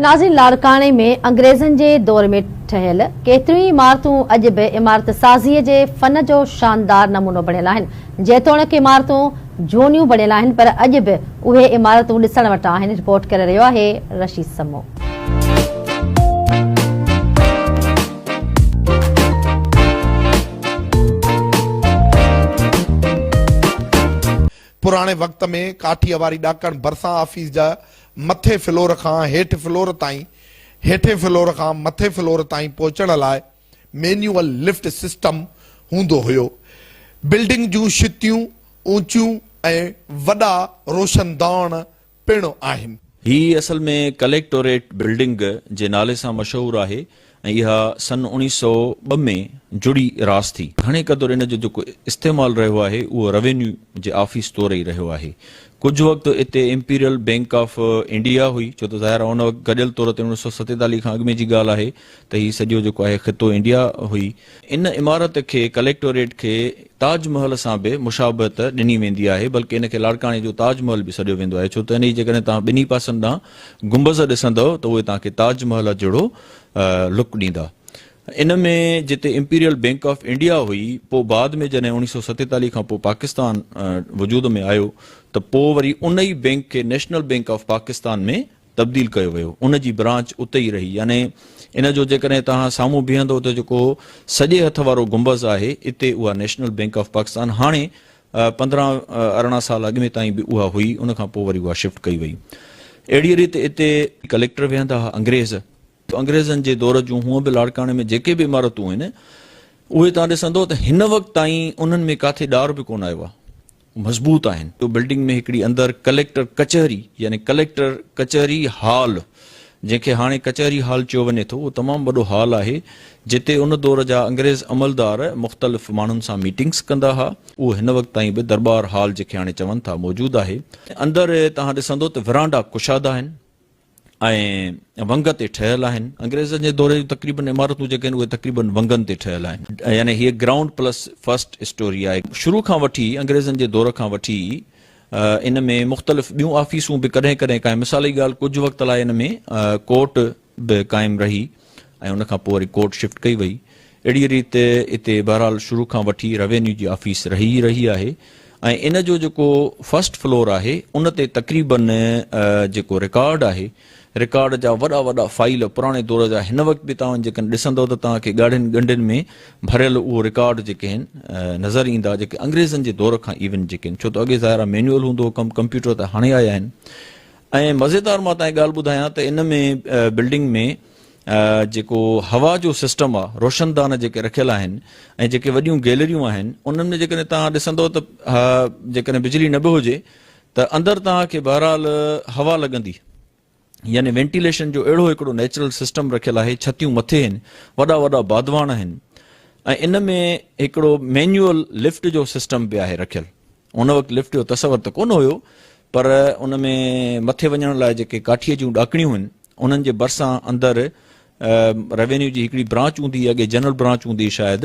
ناظرين لاڙڪاڻي ۾ انگريزن جي دور ۾ ٺهيل ڪيتريون ئي عمارتون اڄ به عمارت سازي جي فن جو شاندار نمونو بڻيل آهن. جيتوڻيڪ عمارتون جهونيون بڻيل آهن پر اڄ به اهي عمارتون ڏسڻ وٽان آهن رپورٽ ڪري رهيو آهي رشيد سمو. پراڻي وقت ۾ ڪاٺيء واري ڏاڪڻ ڀرسان آفيس جا مٿي فلور کان هيٺ فلور تائين، هيٺين فلور کان مٿي فلور تائين پهچڻ لاء مينيوئل لفٽ سسٽم هوندو هيو. بلڊنگ جون ڇتيون اوچيون ۽ وڏا روشندان پڻ آهن. هي اصل ۾ ڪليڪٽوريٽ بلڊنگ جي نالي سان مشهور آهي ۽ اها سن 1902 ۾ جڙي راس ٿي. گهڻي قدر ان جو جيڪو استعمال رهيو آهي اهو روينيو جي آفيس طور ئي رهيو آهي. ڪجهه وقت اتي امپيريل بينڪ آف انڊيا هئي ڇو ته ظاهر آهي ان وقت گڏيل طور تي 1947 کان اڳ ۾ جي ڳالهه آهي ته هي سڄو جيڪو آهي خطو انڊيا هئي. ان عمارت کي ڪليڪٽوريٽ کي تاج محل سان به مشابهت ڏني ويندي آهي بلڪه ان کي لاڙڪاڻي جو تاج محل به سڏيو ويندو آهي ڇو ته انهي جيڪڏهن توهان ٻنهي پاسن ڏانهن گنبذ ڏسندؤ ته اهي توهان کي تاج محل جهڙو لڪ ڏيندا. ان ۾ جتي امپيريل بينڪ آف انڊيا هئي پوء بعد ۾ جڏهن 1947 کان پوء پاڪستان وجود ۾ آيو ته پوء وري ان ئي بينڪ کي نيشنل بينڪ آف پاڪستان ۾ تبديل ڪيو ويو ان جي برانچ اتي ئي رهي يعني ان جو جيڪڏهن توهان سامهون بيهندو ته جيڪو سڄي هٿ وارو گنبذ آهي اتي اها نيشنل بينڪ آف پاڪستان هاڻي 15 18 سال اڳ ۾ تائين به اها هئي ان کان پوء وري اها شفٽ ڪئي وئي اهڙي ريت اتي ڪليڪٽر ويهندا هئا انگريز انگريزن جي دور جون هونء به لاڙڪاڻي ۾ جيڪي به عمارتون آهن اهي توهان ڏسندو ته هن وقت تائين انهن ۾ ڪاٿي ڏار به ڪونه آيو آهي مضبوط آهن. بلڊنگ ۾ هڪڙي اندر ڪليڪٽر ڪچهري يعني ڪليڪٽر ڪچهري هال جنهن کي هاڻي ڪچهري هال چيو وڃي ٿو اهو تمام وڏو هال آهي جتي ان دور جا انگريز عملدار مختلف ماڻهن سان ميٽنگس ڪندا ها اهو هن وقت تائين به درٻار هال جنهن کي هاڻي چون ٿا موجود آهي. اندر توهان ڏسندو ته ورانڊا ڪشادا آهن. ۽ ونگ تي ٺهيل آهن. انگريزن جي دور جون تقريبن عمارتون جيڪي آهن اهي تقريبن ونگن تي ٺهيل آهن. يعني هيء گرائونڊ پلس فرسٽ اسٽوري آهي. شروع کان وٺي انگريزن جي دور کان وٺي ان ۾ مختلف ٻيون آفيسون به ڪڏهن ڪڏهن قائم مثال جي ڳالهه ڪجهه وقت لاء ان ۾ ڪورٽ به قائم رهي ۽ ان کان پوء وري ڪورٽ شفٽ ڪئي وئي. اهڙيء ريت اتي بهرحال شروع کان وٺي روينيو جي آفيس رهي ئي رهي آهي ۽ ان جو جيڪو فرسٽ فلور آهي ان تي تقريبن جيڪو رڪارڊ آهي رڪارڊ جا وڏا وڏا فائيل پراڻي دور جا هن وقت به توهان جيڪڏهن ڏسندؤ ته توهان کي ڳاڙهين ڳنڍين ۾ ڀريل اهو رڪارڊ جيڪي آهن نظر ايندا جيڪي انگريزن جي دور کان ايون جيڪي آهن ڇو ته اڳي ظاهر آهي مينيول هوندو هو ڪم ڪمپيوٽر ته هاڻي آيا آهن ۽ مزيدار مان توهان کي ڳالهه ٻڌايان ته ان ۾ بلڊنگ ۾ جيڪو هوا جو سسٽم آ، روشندان جيڪي رکيل آهن ۽ جيڪي وڏيون گيلريون آهن انهن ۾ جيڪڏهن توهان ڏسندو ته جيڪڏهن بجلي نه به هجي ته اندر توهان کي بهرحال هوا لڳندي يعني وينٽيليشن جو اهڙو هڪڙو نيچرل سسٽم رکيل آهي، ڇتيون مٿي آهن، وڏا وڏا بادواڻ آهن ۽ ان ۾ هڪڙو مينيوئل لفٽ جو سسٽم به آهي رکيل. ان وقت لفٽ جو تصور ته ڪونه هيو پر ان ۾ مٿي وڃڻ لاء جيڪي ڪاٺيء جون ڏاڪڻيون هن انهن جي ڀرسان اندر روينيو جي هڪڙي برانچ هوندي هئي اڳي جنرل برانچ هوندي هئي شايد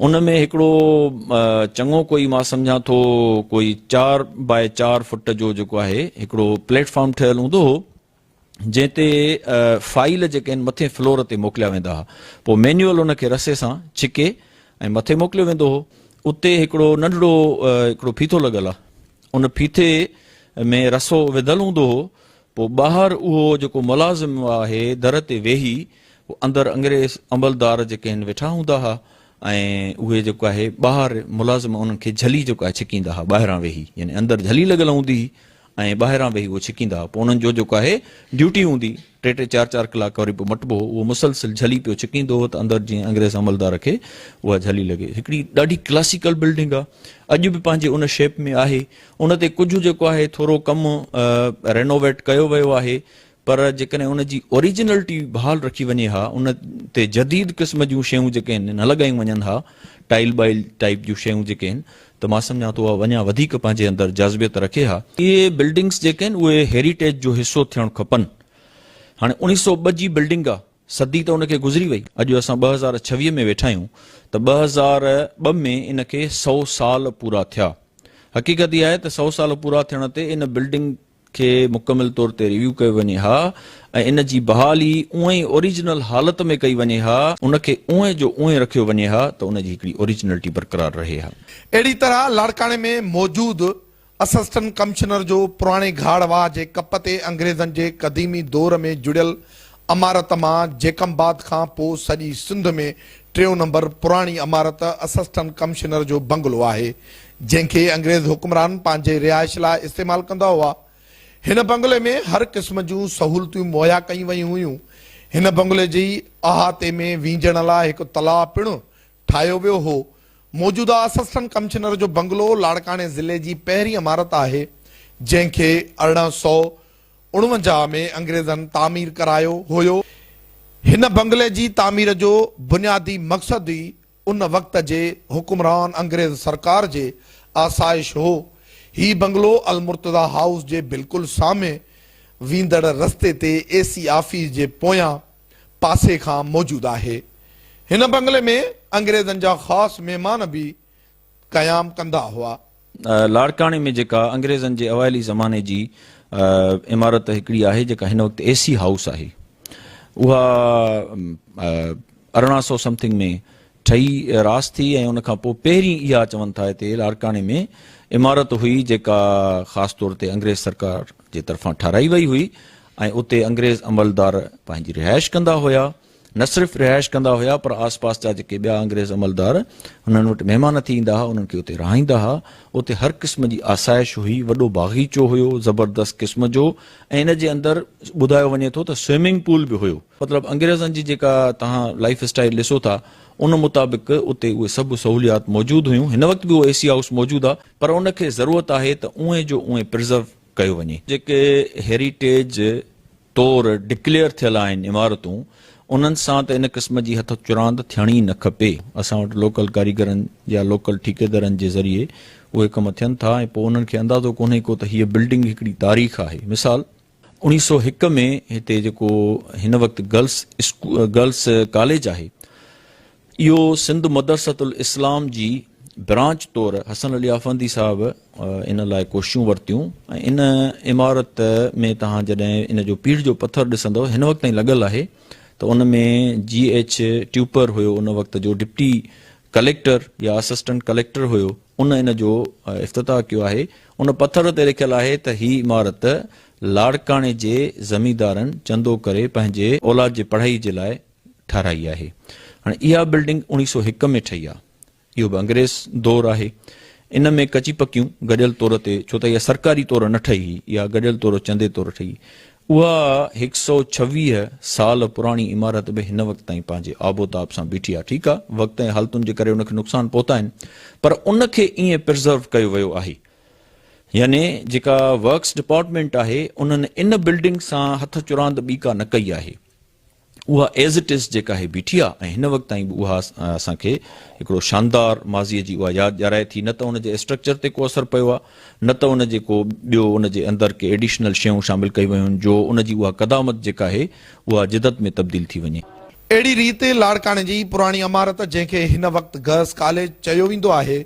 ان ۾ هڪڙو چڱو ڪوئي مان سمجهان ٿو ڪوئي چار باء چار فٽ جو جيڪو آهي هڪڙو پليٽ فارم ٺهيل هوندو هو جنهن تي فائيل جيڪي آهن مٿين فلور تي موڪليا ويندا هئا پوء مينيول ان کي رسي سان ڇڪي ۽ مٿي موڪليو ويندو هو اتي هڪڙو ننڍڙو هڪڙو ڦيٿو لڳل آهي ان ڦيٿي ۾ رسو وڌل هوندو هو پوء ٻاهر اهو جيڪو ملازم آهي در تي ويهي پوء اندر انگريز عملدار جيڪي آهن ويٺا هوندا هئا ۽ اهي جيڪو آهي ٻاهر ملازم انهن کي جهلي جيڪو آهي ڇڪيندا هئا ٻاهران ويهي يعني اندر جهلي لڳل هوندي هئي ۽ ٻاهران ويهي اهو ڇڪيندا هئا پوء انهن جو جيڪو آهي ڊيوٽي هوندي ٽي ٽي چار چار ڪلاڪ وري پوء مٽبو هو اهو مسلسل جهلي پيو ڇڪيندو هو ته اندر جيئن انگريز عملدار کي اها جهلي لڳي هڪڙي ڏاڍي ڪلاسيڪل بلڊنگ آهي اڄ به پنهنجي ان شيپ ۾ آهي ان تي ڪجهه جيڪو آهي ٿورو ڪم رينوويٽ ڪيو ويو آهي پر جيڪڏهن ان جي اوريجنلٽي بحال رکي وڃي ها، ان تي جديد قسم جون شيون جيڪي آهن نه لڳايون وڃن ها، ٽائيل ٻائيل ٽائيپ جون شيون جيڪي آهن ته مان سمجهان ٿو اها اڃا وڌيڪ پنهنجي اندر جاذبيت رکي ها. اهي بلڊنگس جيڪي آهن اهي هيريٽيج جو حصو ٿيڻ کپن. هاڻي 1902 جي بلڊنگ آ، صدي ته ان کي گذري وئي، اڄ اسان 2026 ۾ ويٺا آهيون ته 2002 ۾ ان کي سئو سال پورا ٿيا. حقيقت اها آهي ته سئو سال پورا ٿيڻ تي ان بلڊنگ. کي مڪمل طور تي ريويو ڪيو وڃي ها ۽ ان جي بحالي اونئن ئي اوريجنل حالت ۾ ڪئي وڃي ها، ان کي اونئن جو اونئن رکيو وڃي ها ته ان جي هڪڙي اوريجنلٽي برقرار رهي ها. اهڙي طرح لاڙڪاڻي ۾ موجود اسسٽنٽ ڪمشنر جو پراڻي گهاڙ واهه جي ڪپ تي انگريزن جي قديمي دور ۾ جڙيل عمارت مان جيڪب آباد کان پوء سڄي سنڌ ۾ ٽيون نمبر پراڻي عمارت اسسٽنٽ ڪمشنر جو بنگلو آهي، جنهن کي انگريز حڪمران پنهنجي رهائش لاء استعمال ڪندا هئا. هن بنگلي ۾ هر قسم جون سهولتيون مهيا ڪيون ويون هيون. هن بنگلي جي احاطي ۾ وينجهڻ لاء هڪ تلاء پڻ ٺاهيو ويو هو. موجوده اسسٽنٽ ڪمشنر جو بنگلو لاڙڪاڻي ضلعي جي پهرين عمارت آهي، جنهن کي 1849 ۾ انگريزن تعمير ڪرايو هيو. هن بنگلي جي تعمير جو بنيادي مقصد ئي ان وقت جي حڪمران انگريز سرڪار جي آسائش هو. هي بنگلو المرتضيٰ هائوس جي بلڪل سامهين ويندڙ رستي تي اي سي آفيس جي پويان پاسي کان موجود آهي. هن بنگلي ۾ انگريزن جا خاص مهمان به قيام ڪندا هئا. لاڙڪاڻي ۾ جيڪا انگريزن جي اوائلي زماني جي عمارت هڪڙي آهي جيڪا هن وقت اي سي هائوس آهي اها 1800 سمٿنگ ۾ ٺهي راس ٿي ۽ ان کان پوء پهرين اها چون ٿا هتي لاڙڪاڻي ۾ عمارت هئي جيڪا خاص طور تي انگريز سرڪار جي طرفان ٺهرائي وئي هئي ۽ اتي انگريز عملدار پنهنجي رهائش ڪندا هيا نه صرف رهائش ڪندا هيا پر آس پاس جا جيڪي ٻيا انگريز عملدار هنن وٽ مهمان ٿي ايندا ها انهن کي اتي رهائيندا ها. اتي هر قسم جي آسائش هئي، وڏو باغيچو هيو زبردست قسم جو ۽ ان جي اندر ٻڌايو وڃي ٿو ته سوئمنگ پول به هيو. مطلب انگريزن جي جيڪا توهان لائيف اسٽائيل ڏسو ٿا ان مطابق اتي اهي سڀ سهوليات موجود هيون. هن وقت به اهو اي سي هائوس موجود آهي پر ان کي ضرورت آهي ته اونهين جو اونهين پرزرو ڪيو وڃي. جيڪي هيريٽيج طور ڊڪليئر ٿيل آهن عمارتون انهن سان ته ان قسم جي هٿ چراند ٿيڻ ئي نه کپي. اسان وٽ لوڪل ڪاريگرن يا لوڪل ٺيڪيدرن جي ذريعي اهي ڪم ٿين ٿا ۽ پوء انهن کي اندازو ڪونهي ڪو ته هيء بلڊنگ هڪڙي تاريخ آهي. مثال 1901 ۾ هتي جيڪو هن وقت گرلس گرلس ڪاليج آهي اهو سنڌ مدرسة الاسلام جي برانچ طور حسن علي آفندي صاحب ان لاء ڪوششون ورتيون ۽ ان عمارت ۾ توهان جڏهن ان جو پيڙهه جو پٿر ڏسندؤ هن وقت تائين لڳل آهي ته ان ۾ جي ايڇ ٽيوپر هيو ان وقت جو ڊپٽي ڪليڪٽر يا اسسٽنٽ ڪليڪٽر هيو ان ان جو افتتاح ڪيو آهي ان پٿر تي لکيل آهي ته هي عمارت لاڙڪاڻي جي زميندارن چندو ڪري پنهنجي اولاد جي پڙهائي جي لاء ٺهرائي آهي. هاڻي اها بلڊنگ 1901 ۾ ٺهي آهي. اهو به انگريز دور آهي. ان ۾ ڪچي پڪيون گڏيل طور تي ڇو ته اها سرڪاري طور نه ٺهي هئي، اها گڏيل طور چندي طور ٺهي. اها هڪ سئو ڇويهه سال پراڻي عمارت به هن وقت تائين پنهنجي آب و تاب سان بيٺي آهي. ٺيڪ آهي وقت ۽ حالتن جي ڪري ان کي نقصان پهتا آهن پر ان کي ائين پرزرو ڪيو ويو آهي. يعني جيڪا ورڪس ڊپارٽمينٽ آهي انهن ان بلڊنگ سان هٿ چراند ٻي ڪا نه ڪئي آهي. اها ايز it از جيڪا هي بيٺي آ ۽ هن وقت تائين به اها اسان کي هڪڙو شاندار ماضيء جي اها ياد ڏيارائي ٿي نه ته ان جي اسٽرڪچر تي ڪو اثر پيو آ نه ته ان جي ڪو ٻيو ان جي اندر ڪي ايڊيشنل شيون شامل ڪيون ويون آهن جو ان جي اها قدامت جيڪا آهي اها جدت ۾ تبديل ٿي وڃي. اهڙي ريت لاڙڪاڻي جي پراڻي عمارت جنهن کي هن وقت گرلس ڪاليج چيو ويندو آهي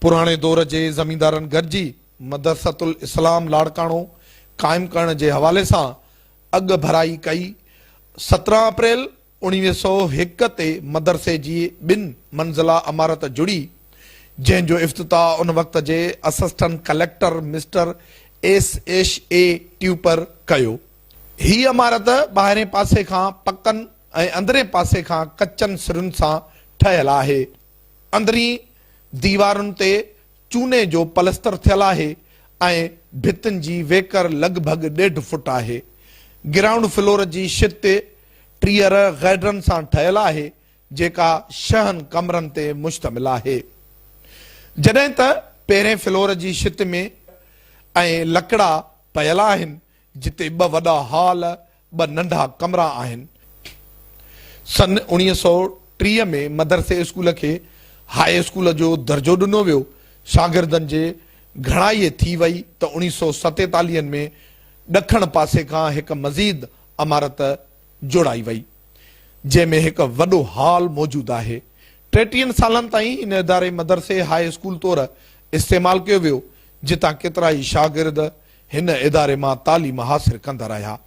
پراڻي دور جي زميندارن گڏجي مدرسة الاسلام لاڙڪاڻو قائم ڪرڻ جي حوالي سان اڳ ڀرائي ڪئي. 17 اپريل 1901 تي مدرسي جي ٻن منزله عمارت جڙي، جنهن جو افتتاح ان وقت جي assistant collector mister S H A Tupper ڪيو. هيء عمارت ٻاهرين پاسي کان پڪن ۽ اندرين پاسي کان ڪچن سرن سان ٺهيل آهي. اندرين ديوارن تي چوني جو پلستر ٿيل آهي ۽ ڀتين جي ويڪر لڳ ڀڳ ڏيڍ فٽ آهي. گرائونڊ فلور جي ڇت ٽيئر گرڊرن سان ٺهيل آهي، جيڪا ڇهن ڪمرن تي مشتمل آهي. جڏهن ته پهرين فلور جي ڇت ۾ ۽ لڪڙا پيل آهن، جتي ٻه وڏا هال، ٻه ننڍا ڪمرا آهن. سن 1930 ۾ مدرسي اسڪول کي هاء اسڪول جو درجو ڏنو ويو. شاگردن جي گهڻائي ٿي وئي ته 1947 ۾ ڏکڻ پاسي کان هڪ مزيد عمارت جوڙائي وئي، جنهن ۾ هڪ وڏو هال موجود آهي. ٽيٽيهن سالن تائين ان اداري مدرسي هاء اسڪول طور استعمال ڪيو ويو، جتان ڪيترائي شاگرد. هن اداري مان تعليم حاصل ڪندا رهيا.